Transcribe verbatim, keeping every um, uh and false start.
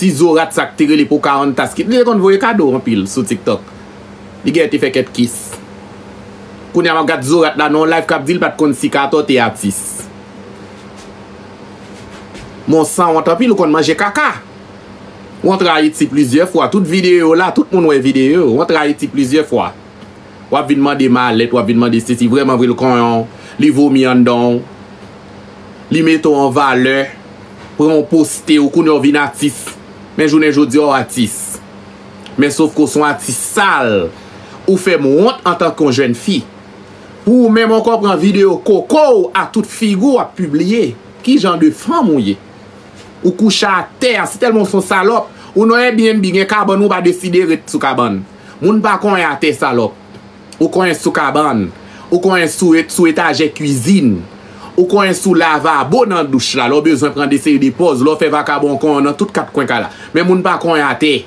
Ti Zorat sa k te rele Pocahontas ki li te konn voye kado anpil sou TikTok. Li gen te fè kèk kis. Kounye a m ap gad Zorat la nan yon live k ap di l pa t konn si Kato te atis. Mon san wont anpil ou konn manje kaka. W antre Ayiti plizyè fwa. Tout videyo la, tout moun wè videyo. W antre Ayiti plizyè fwa. W ap vin mande malèt, w ap vin mande sesi. Vrèman vre l konyen w, li vomi anndan w. Li mete w an valè. Pran w poste w, kounye a w vin atis. Men jounen jodi a w atis. Men sof ke w se yon atis sal. Ou fè m wont antanke yon jèn fi. Pou ou menm ankò pran videyo koko w a tout figi w ap pibliye. Ki jan de fanm ou ye? Ou kouche atè a, si tèlman w se yon salòp, ou nan Airbnb gen kabann ou pa deside ret sou kabann. Moun pa konyen atè salòp. Ou konyen sou kabann. Ou konyen sou, sou etajè kwizin. Ou konyen sou lavabo nan douch la, lè w bezwen pran de seri de pòz, lè w fè vakabon konyen nan tout kat kwen kay la. Men moun pa konyen atè.